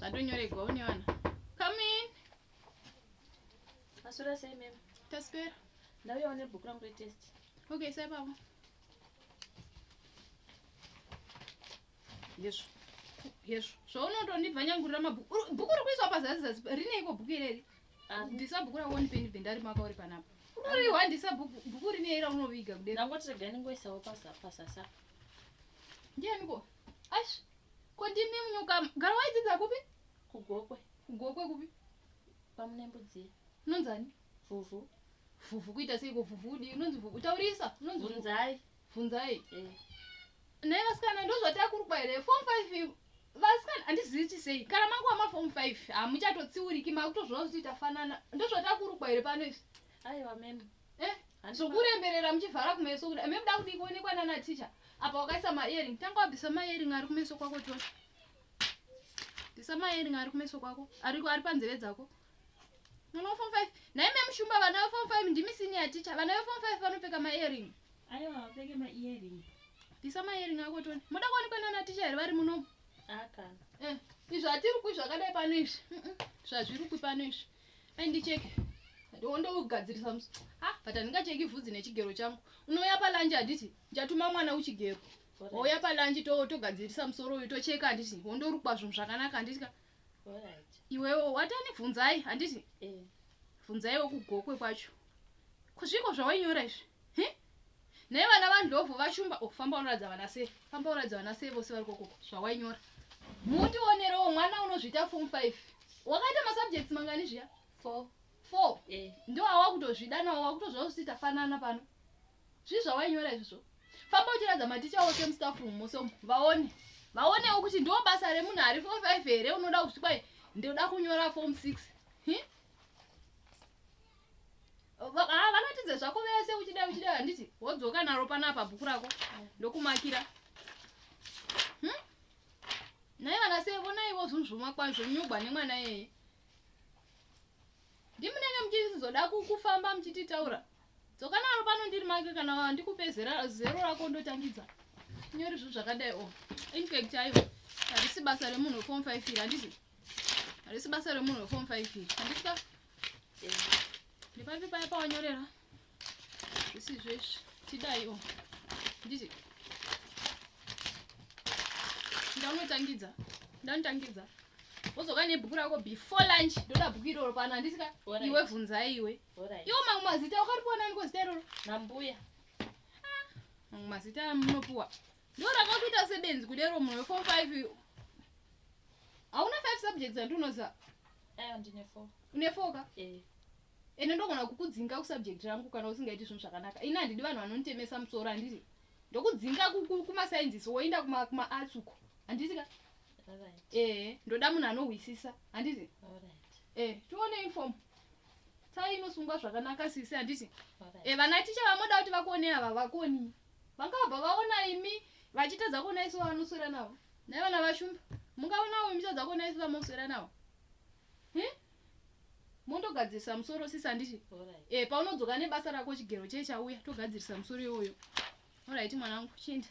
Zvatonyoregwa une vana. Come in. Maswera sei ma'am? Taswera. Ndauyawo nebhuku rangu retest. Okay, sai pavo. Hezvo. Hezvo. Zvaunotondibvanyangurira mabhuku. Bhuku riri kuiswa pazasi zasi rineiko bhuku ireri? Ah. Ndisa bhuku rako ndipe ndibve ndarimaka uri panapa. Unorihwandisa bhuku bhuku rinei raunoviga kudera. Ndangoti regai ndingoisawo pasasa. Ndiani ko? Aish. Ko ndimi munyuka gara waidzidza kupi? Kugokwe. Kugokwe kupi? Pamunembudziya. Unonzani? Vhuvhu. Vhuvhu kuita seiko vhuvhu udii? Unonzi vhuvhu. Taurisa. Unonzi vhuvhu. Bvunzai. Bvunzai. Eh. Nhai vasikana ndozvatakurukwa here? Form 5 vasikana handizivi kuti sei. Kana manguva ma form 5 hamuchatotsiuriki makutozviona kuti tafanana. Ndozvatakurukwa here pano izvi? Aiwa ma'am. Eh? Zvokuremberera muchivhara kumeso kuti ma'am da kudii kuonekwa nana teacher. Apa wakaisa ma earring. Tanga wabvisa ma earring ari kumeso kwako Josh. Bvisa ma earring ari kumeso kwako. Ari ari panzeve dzako. Mwana wa form 5. Nhai ma'am Shumba vana ve form 5 ndimi senior teacher. Vana ve form 5 vanopfeka ma earring. Aiwa vapfeke ma earring. Bvisa ma earring ako Tony. Moda kuonekwa nana teacher here vari muno? Ah kana. Eh, izvi hatirukwi zvakadai pano izvi. Zvazvirukwi pano izvi. Ai ndicheke. Ndondogadzirisa musi. Ah, but handingacheki vhudzi nechigero changu. Unouya palanje handiti? Ndichatuma mwana uchigero. Wouya palanje to togadzirisa musoro uyu tocheka handiti? Wondorukwa zvinhu zvakanaka handiti ka? Alright. Iwewe watani bvunzai handiti? Eh. Bvunzai wekugokwe kwacho. Kuzviko zvawainyora izvi? He? Nhai vana vaNdlovu vaShumba oh, famba unoratidza vana sei famba unoratidza vana sei vose vari kokoko zvawainyora mundionerewo mwana unozviita form 5 wakaita masubjects mangani zviya 4 4 eh. ndo awakutozvida nawo wakutozva kuti tafanana pano zvii zvawainyora izvozvo famba uchiratidza maticha ose mustaff room mose umu vaone vaonewo kuti ndo basa remunhu ari form 5 here unoda kuti kwai ndoda kunyora form 6 hi? Ah, varatidze zvako vese uchidai uchidai handiti wodzoka naro panapa bhuku rako ndokumakira hmm? Nhai vana sei vonaivo zvinhu zvomakwa zvonyugwa nemwana iyeye ndimunenge muchizoda kufamba muchititaura dzoka naro pano ndiri make kana ndikupe zero rako ndotangidza nyori zvinhu zvakadai o oh. infact aiwa harisi basa remunhu weform 5 iri handiti harisi basa remunhu weform 5 iri handiti ka Ndipapi paya pawanyorera? Zvisizvo izvi. Tidaiwo. Nditi. Ndaunotangidza. Ndaunotangidza. Wodzoka nebhuku rako before lunch. Ndoda bhuku iroro pano handiti ka? Iwe bvunzai iwe. Iwo mamwe mazita wakaripuwa nani ko zita iroro? Nambuya. Ah, mamwe mazita amunopuwa. Ndo rakakuita sebenzi kudero munhu weform 5. Hauna 5 subjects andinoziva. Ayo ndine 4. Une 4 ka? Eh. Ende ndogona kukudzinga kusubject rangu kana usingaiti zvinhu zvakanaka. Ini handidi vanhu vanonitemesa musoro handiti. Ndokudzinga kuma sciences woenda kuma arts uko. Handiti ka? Alright. Eh, ndoda munhu anohwisisa. Handiti? Alright. Eh, tione uniform. Tai inosungwa zvakanaka sisi handiti? Alright. Eh, vana ticha vamoda kuti vakuone ava vakoni. Vangabva vaona imi vachitadza kuona isu vanoswera navo. Nhai vana vaShumba, mungaonawo imi muchitadza kuona isu vanoswera navo. He? Mondogadzirisa musoro sisi handiti? Alright. Eh, paunodzoka nebasa rako chigero chee chauya togadzirisa musoro iwoyo. Alright mwanangu, chienda.